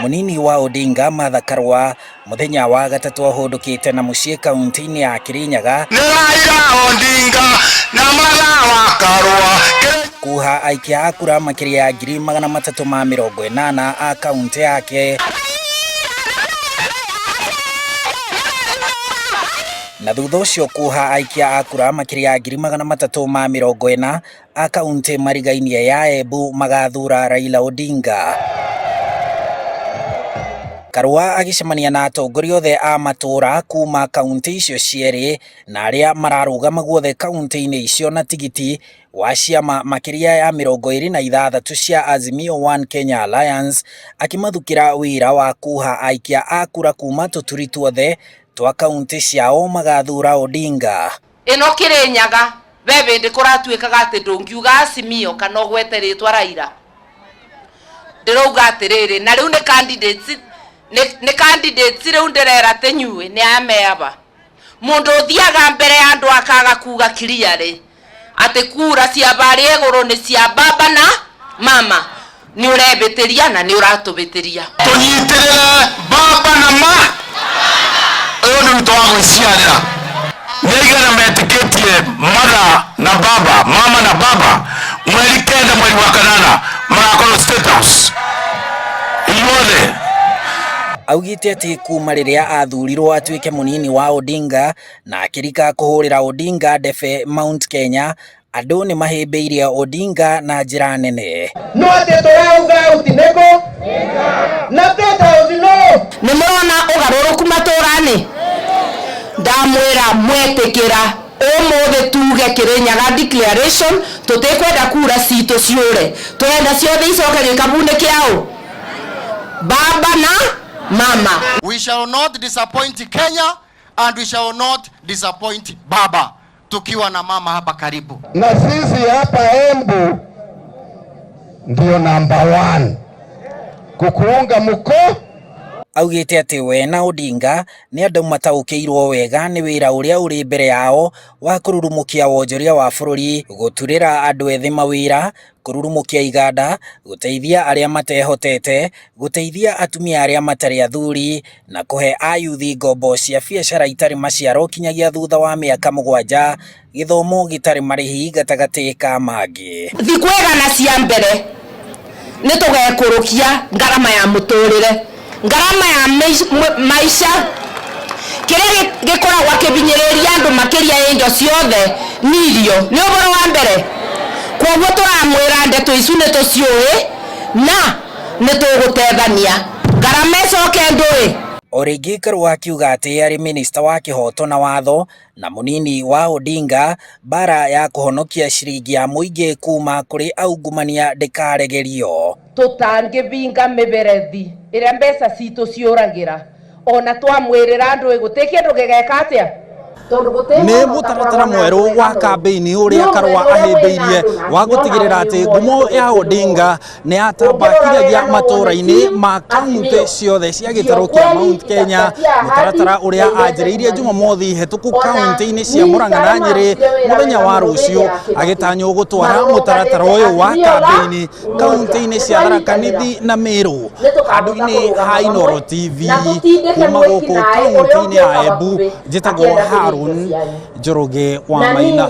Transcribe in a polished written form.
Mũnini wa Odinga Martha Karua mũthenya wa gatatũ ahũndũkĩte na mũciĩ kaunti-inĩ ya Kirinyaga. Nĩ Raila Odinga na Martha wa Karua. Kuha aikia a kura makĩria ya 380,000 a kaunti yake na thutha ũcio kuha aikia a kura makĩria ya 340,000 a kaunti marigainie ya Embu magathura Raila Odinga. Karua agĩcemania na atongoria othe a matũũra kuma kaunti icio cierĩ na arĩa mararũgama guothe kaunti-inĩ icio na tigiti wa ciama makĩria ya 26 cia Azimio One Kenya Alliance, akĩmathukĩra wĩra wa kuha aikia a kura kuma tũturi tuothe twa kaunti ciao magathura Odinga. Ĩno Kĩrĩnyaga ve hĩndĩ kũratuĩkaga atĩ ndũngiuga Azimio kana ũgwete rĩtwa Raila. Ndĩrauga atĩrĩrĩ, na rĩu nĩ candidates, nĩ candidates rĩu ndĩrera atĩ nyuĩ nĩ aya me aba. Mũndũ ũthiaga mbere ya andũ akaga kuga clearly atĩ kura cia barĩa igũrũ nĩ cia baba na mama, nĩ ũrebĩtĩria na nĩ ũratũbĩtĩria. Tũnyitĩrĩre baba na ma ũyũ nĩ witũ wa gwĩciarĩra. Nĩ aigana metĩkĩtie mother na baba, mama na baba, mweri 9 mweri wa kanana magakorwo State House inyuothe? Augĩte atĩ kuma rĩrĩa athurirwo atuĩke mũnini wa Odinga na akĩrika kũhũrĩra Odinga ndebe Mount Kenya, andũ nĩ mahĩmbĩirie Odinga na njĩra nene. No atĩ tũrauga uti nĩkũ na State House no Nĩ mũrona ũgarũrũku matũra-inĩ, ndamwĩra mwetĩkĩra ũmũthĩ tuge Kĩrĩnyaga declaration, tũtikwenda kura citũ ciũre, tũrenda ciothe icoke gĩkabu-inĩ kĩaũ baba na mama. We shall not disappoint Kenya and we shall not disappoint baba, tukiwa na mama hapa karibu. Na sisi hapa Embu ndio number 1 kukuunga mko. Augĩte atĩ we na Odinga nĩ andũ mataũkĩirwo wega nĩ wĩra ũrĩa ũrĩ mbere yao wa kũrurumũkia wonjoria wa bũrũri, gũturĩra andũ ethĩ mawĩra, kũrurumũkia iganda, gũteithia arĩa matehotete, gũteithia atumia arĩa matarĩ athuri na kũhe ayuthi ngombo cia biacara itarĩ maciaro kinyagia thutha wa mĩaka 7, gĩthomo gĩtarĩ marĩhi gatagatĩ ka mangĩ. Thikũ igana cia mbere nĩ tũgekũrũkia ngarama ya mũtũrĩre, ngarama ya maica, kĩrĩa gĩkoragwo kĩbinyĩrĩria andũ makĩria ya indo ciothe nĩ irio, nĩ ũhoro wa mbere. Koguo tũramwĩra ndeto icu nĩ tũciũĩ na nĩ tũgũtethania ngarama ĩcoke ndũĩ. O rĩngĩ Karua akiuga atĩ arĩ minista wa kĩhoto na watho na mũnini wa Odinga, mbara ya kũhonokia ciringi ya mũingĩ kuma kũrĩ aungumania ndĩkaregerio. Tũtangĩbinga mĩberethi ĩrĩa mbeca citũ ciũragĩra, ona twamwĩrĩra andũ gũtirĩ kĩndũ gĩgeka atĩa. Nĩ mũtaratara mwerũ wa kambĩini ũrĩa Karua ahĩmbĩirie wa gũtigĩrĩra atĩ ngumo ya Odinga nĩ yatamba kinyagia matũũra-inĩ ma kaunti ciothe cia gĩtarũ kĩa Mount Kenya, mũtaratara ũrĩa anjĩrĩirie Jumamothi hetũku kaunti-inĩ cia Murang'a na Nyĩrĩ. Mũthenya wa rũciũ agĩtanywo gũtwara mũtaratara ũyũ wa kambĩini kaunti-inĩ cia Tharaka Nithi na Meru. Handũ-inĩ ha Inooro TV kuma gũkũ kaunti-inĩ ya Embu, njĩtagwo Harun Njoroge wa Maina.